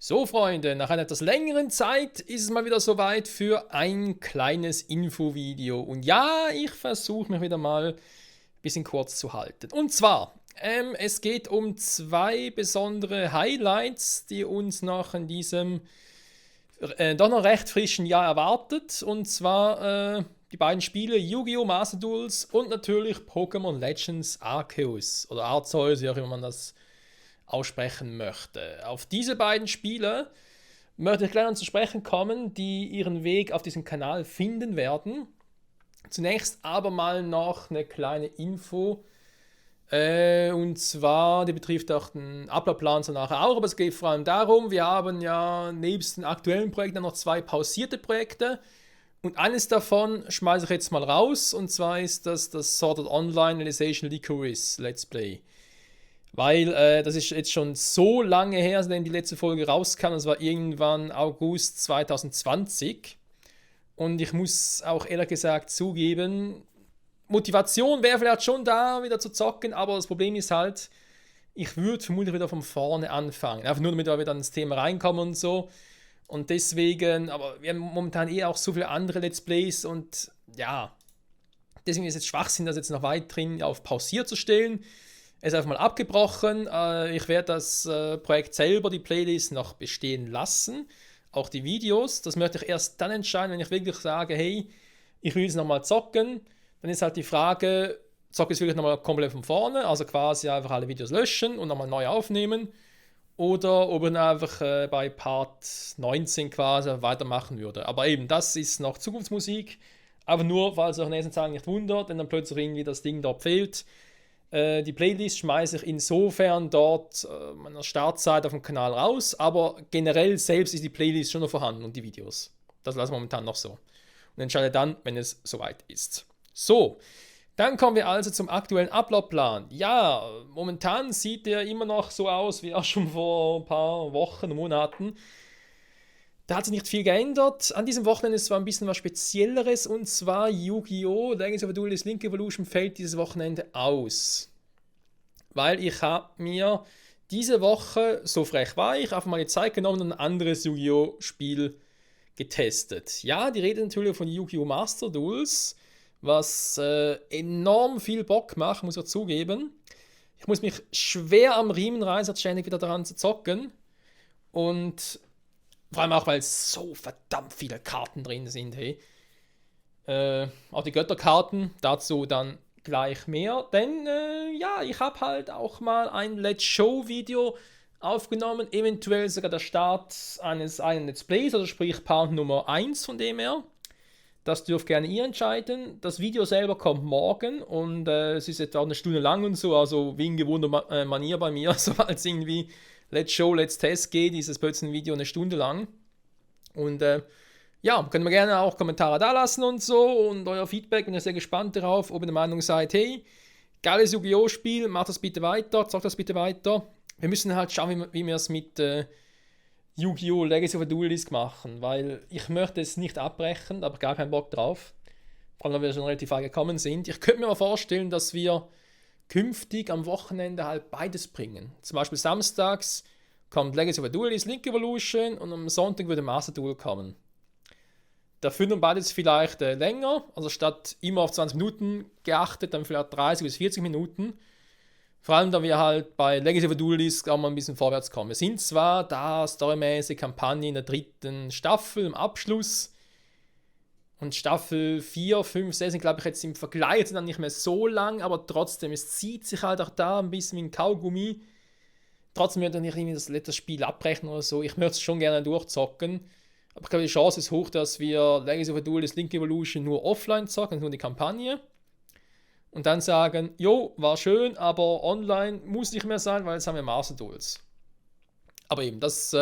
So, Freunde, nach einer etwas längeren Zeit ist es mal wieder soweit für ein kleines Infovideo. Und ja, ich versuche mich wieder mal ein bisschen kurz zu halten. Und zwar, es geht um zwei besondere Highlights, die uns noch in diesem doch noch recht frischen Jahr erwartet. Und zwar die beiden Spiele Yu-Gi-Oh! Master Duels und natürlich Pokémon Legends Arceus oder Arceus, wie auch immer man das aussprechen möchte. Auf diese beiden Spiele möchte ich gleich noch zu sprechen kommen, die ihren Weg auf diesem Kanal finden werden. Zunächst aber mal noch eine kleine Info. Und zwar, die betrifft auch den Ablaufplan so nachher auch, aber es geht vor allem darum, wir haben ja nebst den aktuellen Projekten noch zwei pausierte Projekte. Und eines davon schmeiße ich jetzt mal raus, und zwar ist das Sword Art Online Realization Lycoris Let's Play. Weil das ist jetzt schon so lange her, seitdem die letzte Folge rauskam. Das war irgendwann August 2020. Und ich muss auch ehrlich gesagt zugeben, Motivation wäre vielleicht schon da, wieder zu zocken. Aber das Problem ist halt, ich würde vermutlich wieder von vorne anfangen. Einfach nur, damit wir wieder ins Thema reinkommen und so. Und deswegen, aber wir haben momentan auch so viele andere Let's Plays. Und ja, deswegen ist es jetzt Schwachsinn, das jetzt noch weiterhin auf pausiert zu stellen. Es ist einfach mal abgebrochen. Ich werde das Projekt selber, die Playlist, noch bestehen lassen. Auch die Videos. Das möchte ich erst dann entscheiden, wenn ich wirklich sage, hey, ich will jetzt nochmal zocken. Dann ist halt die Frage, zocke ich es wirklich nochmal komplett von vorne, also quasi einfach alle Videos löschen und nochmal neu aufnehmen. Oder ob ich dann einfach bei Part 19 quasi weitermachen würde. Aber eben, das ist noch Zukunftsmusik. Aber nur, falls euch in den nächsten Tagen nicht wundert, wenn dann plötzlich irgendwie das Ding dort fehlt. Die Playlist schmeiße ich insofern dort meiner Startzeit auf dem Kanal raus, aber generell selbst ist die Playlist schon noch vorhanden und die Videos. Das lassen wir momentan noch so. Und entscheide dann, wenn es soweit ist. So, dann kommen wir also zum aktuellen Uploadplan. Ja, momentan sieht der immer noch so aus wie auch schon vor ein paar Wochen, Monaten. Da hat sich nicht viel geändert. An diesem Wochenende ist zwar ein bisschen was Spezielleres, und zwar Yu-Gi-Oh! Legacy of Duelist Link Evolution fällt dieses Wochenende aus. Weil ich habe mir diese Woche, so frech war ich, einfach mal die Zeit genommen und ein anderes Yu-Gi-Oh! Spiel getestet. Ja, die Rede natürlich von Yu-Gi-Oh! Master Duels, was enorm viel Bock macht, muss ich zugeben. Ich muss mich schwer am Riemen reißen, ständig wieder daran zu zocken. Und vor allem auch, weil so verdammt viele Karten drin sind. Hey. Auch die Götterkarten, dazu dann gleich mehr. Denn ja, ich habe halt auch mal ein Let's Show-Video aufgenommen. Eventuell sogar der Start eines einen Let's Plays, also sprich Part Nummer 1 von dem her. Das dürft gerne ihr entscheiden. Das Video selber kommt morgen und es ist etwa eine Stunde lang und so, also wie in gewohnter Manier bei mir, sobald es irgendwie Let's Show, Let's Test geht, dieses plötzlich ein Video eine Stunde lang. Und ja, könnt ihr gerne auch Kommentare da lassen und so und euer Feedback. Bin ich sehr gespannt darauf, ob ihr der Meinung seid, hey, geiles Yu-Gi-Oh! Spiel, macht das bitte weiter, zockt das bitte weiter. Wir müssen halt schauen, wie wir es mit Yu-Gi-Oh! Legacy of Duelist machen, weil ich möchte es nicht abbrechen, da habe ich gar keinen Bock drauf. Vor allem, weil wir schon relativ weit gekommen sind. Ich könnte mir mal vorstellen, dass wir künftig am Wochenende halt beides bringen. Zum Beispiel samstags kommt Legacy of Duelist Link Evolution und am Sonntag würde Master Duel kommen. Da finden beides vielleicht länger, also statt immer auf 20 Minuten geachtet, dann vielleicht 30 bis 40 Minuten. Vor allem, da wir halt bei Legacy of Duelist auch mal ein bisschen vorwärts kommen. Wir sind zwar da storymäßig Kampagne in der 3. Staffel, im Abschluss. Und Staffel 4, 5, 6 sind, glaube ich, jetzt im Vergleich dann nicht mehr so lang, aber trotzdem, es zieht sich halt auch da ein bisschen wie ein Kaugummi. Trotzdem würde ich nicht irgendwie das letzte Spiel abbrechen oder so. Ich möchte es schon gerne durchzocken. Aber ich glaube, die Chance ist hoch, dass wir Legacy of Duelist Link Evolution nur offline zocken, nur die Kampagne. Und dann sagen, jo, war schön, aber online muss nicht mehr sein, weil jetzt haben wir Master Duels. Aber eben, das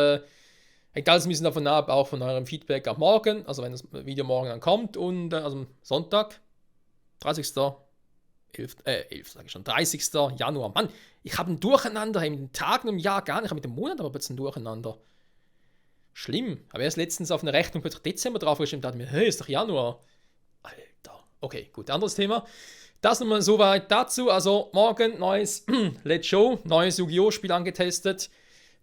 hängt alles ein bisschen davon ab, auch von eurem Feedback ab morgen, also wenn das Video morgen dann kommt und also Sonntag, 30. 11. Sage ich schon, 30. Januar. Mann, ich habe ein Durcheinander mit den Tagen im Jahr gar nicht, ich habe mit dem Monat aber plötzlich ein Durcheinander. Schlimm. Aber erst letztens auf eine Rechnung plötzlich Dezember draufgestimmt, dachte mir, hey, ist doch Januar. Alter. Okay, gut, anderes Thema. Das nochmal soweit dazu. Also morgen neues Let's Show, neues Yu-Gi-Oh! Spiel angetestet.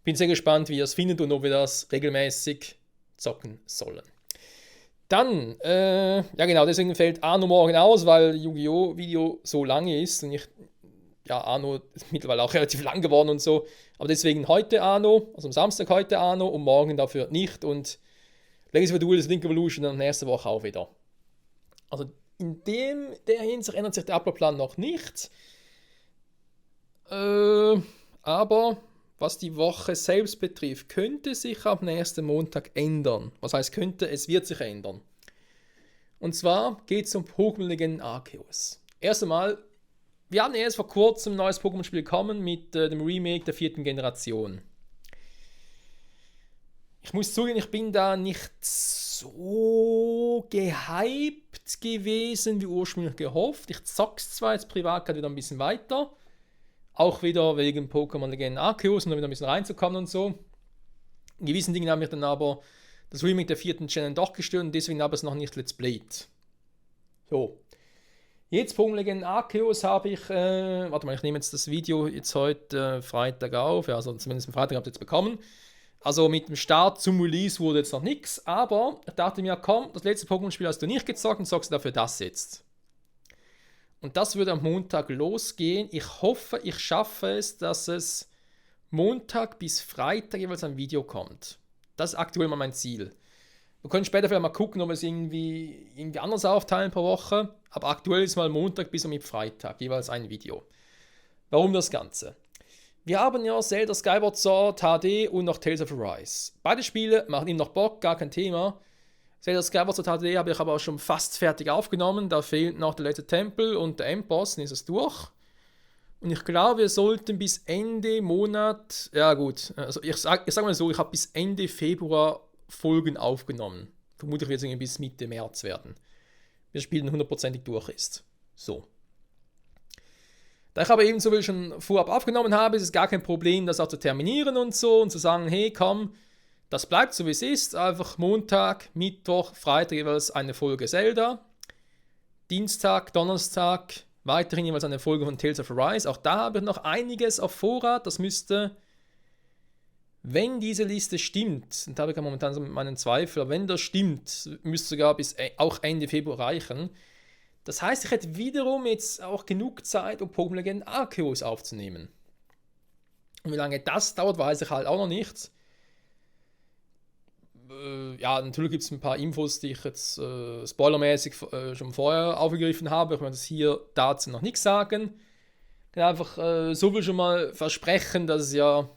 Bin sehr gespannt, wie ihr es findet und ob wir das regelmäßig zocken sollen. Dann, ja genau, deswegen fällt Arno morgen aus, weil Yu-Gi-Oh! Video so lange ist und Arno ist mittlerweile auch relativ lang geworden und so. Aber deswegen heute Arno, also am Samstag heute Arno und morgen dafür nicht. Und Legacy of Duels, Link Evolution dann nächste Woche auch wieder. Also in der Hinsicht ändert sich der Ablaufplan noch nicht. Aber was die Woche selbst betrifft, könnte sich ab nächsten Montag ändern. Was heißt könnte? Es wird sich ändern. Und zwar geht es um Pokémon Legenden Arceus. Erst einmal, wir haben erst vor kurzem ein neues Pokémon-Spiel bekommen mit dem Remake der 4. Generation. Ich muss zugeben, ich bin da nicht so gehypt gewesen wie ursprünglich gehofft. Ich zock's zwar jetzt privat gerade wieder ein bisschen weiter. Auch wieder wegen Pokémon Legenden Arceus, um da wieder ein bisschen reinzukommen und so. In gewissen Dingen haben mich dann aber das Remake der 4. Gen doch gestört und deswegen habe ich es noch nicht Let's Played. So. Jetzt Pokémon Legenden Arceus habe ich, ich nehme jetzt das Video jetzt heute Freitag auf, ja, also zumindest am Freitag habt ihr jetzt bekommen. Also mit dem Start zum Release wurde jetzt noch nichts, aber ich dachte mir, komm, das letzte Pokémon-Spiel hast du nicht gezockt und zockst dafür das jetzt. Und das würde am Montag losgehen. Ich hoffe, ich schaffe es, dass es Montag bis Freitag jeweils ein Video kommt. Das ist aktuell mal mein Ziel. Wir können später vielleicht mal gucken, ob wir es irgendwie anders aufteilen pro Woche. Aber aktuell ist mal Montag bis mit Freitag jeweils ein Video. Warum das Ganze? Wir haben ja Zelda Skyward Sword HD und noch Tales of Arise. Beide Spiele machen ihm noch Bock, gar kein Thema. Zelda Skyward Sword HD habe ich aber auch schon fast fertig aufgenommen. Da fehlt noch der letzte Tempel und der Endboss, dann ist es durch. Und ich glaube, wir sollten bis Ende Monat, ja gut, also ich sag mal so, ich habe bis Ende Februar Folgen aufgenommen. Vermutlich wird es irgendwie bis Mitte März werden. Bis das Spiel hundertprozentig durch ist. So. Da ich aber ebenso schon vorab aufgenommen habe, ist es gar kein Problem, das auch zu terminieren und so und zu sagen, hey komm, das bleibt so wie es ist, einfach Montag, Mittwoch, Freitag jeweils eine Folge Zelda, Dienstag, Donnerstag weiterhin jeweils eine Folge von Tales of Arise. Auch da habe ich noch einiges auf Vorrat, das müsste, wenn diese Liste stimmt, und da habe ich momentan so meinen Zweifel, aber wenn das stimmt, müsste sogar bis auch Ende Februar reichen. Das heißt, ich hätte wiederum jetzt auch genug Zeit, um Pokémon Legenden Arceus aufzunehmen. Und wie lange das dauert, weiß ich halt auch noch nicht. Ja, natürlich gibt es ein paar Infos, die ich jetzt spoilermäßig schon vorher aufgegriffen habe. Ich möchte das hier dazu noch nichts sagen. Ich kann einfach so viel schon mal versprechen, dass es ja...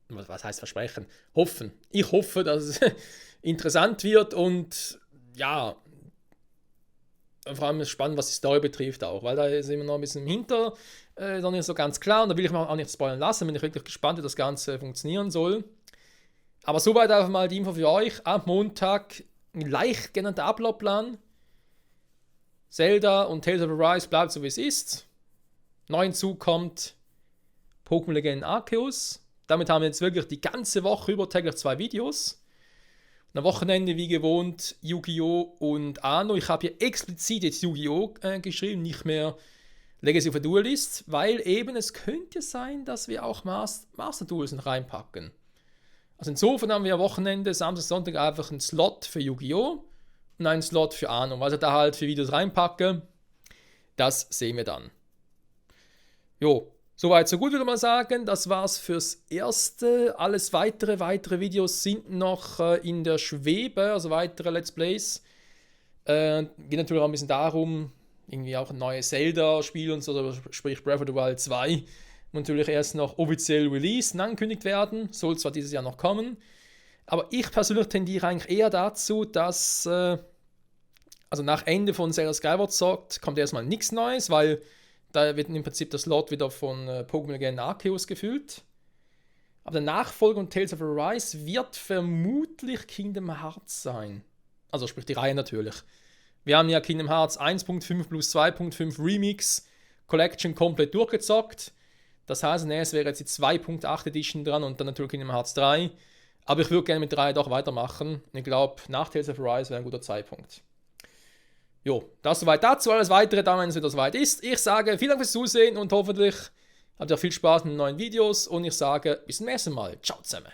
Was heißt versprechen? Hoffen. Ich hoffe, dass es interessant wird und ja, vor allem ist spannend, was die Story betrifft auch, weil da ist immer noch ein bisschen im Hinter, noch nicht so ganz klar und da will ich mich auch nicht spoilern lassen, bin ich wirklich gespannt, wie das Ganze funktionieren soll. Aber soweit einfach mal die Info für euch. Am Montag ein leicht genannter Ablaufplan. Zelda und Tales of Arise bleibt so wie es ist. Neu hinzu kommt Pokémon Legenden Arceus. Damit haben wir jetzt wirklich die ganze Woche über täglich 2 Videos. Und am Wochenende wie gewohnt Yu-Gi-Oh! Und Anno. Ich habe hier explizit jetzt Yu-Gi-Oh! Geschrieben, nicht mehr Legacy of a Duelist, weil eben es könnte sein, dass wir auch Master Duels reinpacken. Also insofern haben wir am Wochenende, Samstag, Sonntag einfach einen Slot für Yu-Gi-Oh! Und einen Slot für Anno. Was ich da halt für Videos reinpacke, das sehen wir dann. Jo, soweit so gut, würde man sagen. Das war's fürs Erste. Alles weitere Videos sind noch in der Schwebe, also weitere Let's Plays. Geht natürlich auch ein bisschen darum, irgendwie auch ein neues Zelda-Spiel und so, sprich Breath of the Wild 2. Natürlich erst noch offiziell released und angekündigt werden. Soll zwar dieses Jahr noch kommen. Aber ich persönlich tendiere eigentlich eher dazu, dass also nach Ende von Zelda Skyward Sword kommt erstmal nichts Neues, weil da wird im Prinzip das Slot wieder von Pokémon Legenden Arceus gefüllt. Aber der Nachfolger von Tales of Arise wird vermutlich Kingdom Hearts sein. Also sprich die Reihe natürlich. Wir haben ja Kingdom Hearts 1.5 plus 2.5 Remix Collection komplett durchgezockt. Das heißt, es wäre jetzt die 2.8 Edition dran und dann natürlich Kingdom Hearts 3. Aber ich würde gerne mit 3 doch weitermachen. Ich glaube, nach Tales of Arise wäre ein guter Zeitpunkt. Jo, das soweit dazu. Alles weitere dann, wenn es wieder soweit ist. Ich sage vielen Dank fürs Zusehen und hoffentlich Habt ihr viel Spaß mit den neuen Videos und ich sage bis zum nächsten Mal. Ciao zusammen.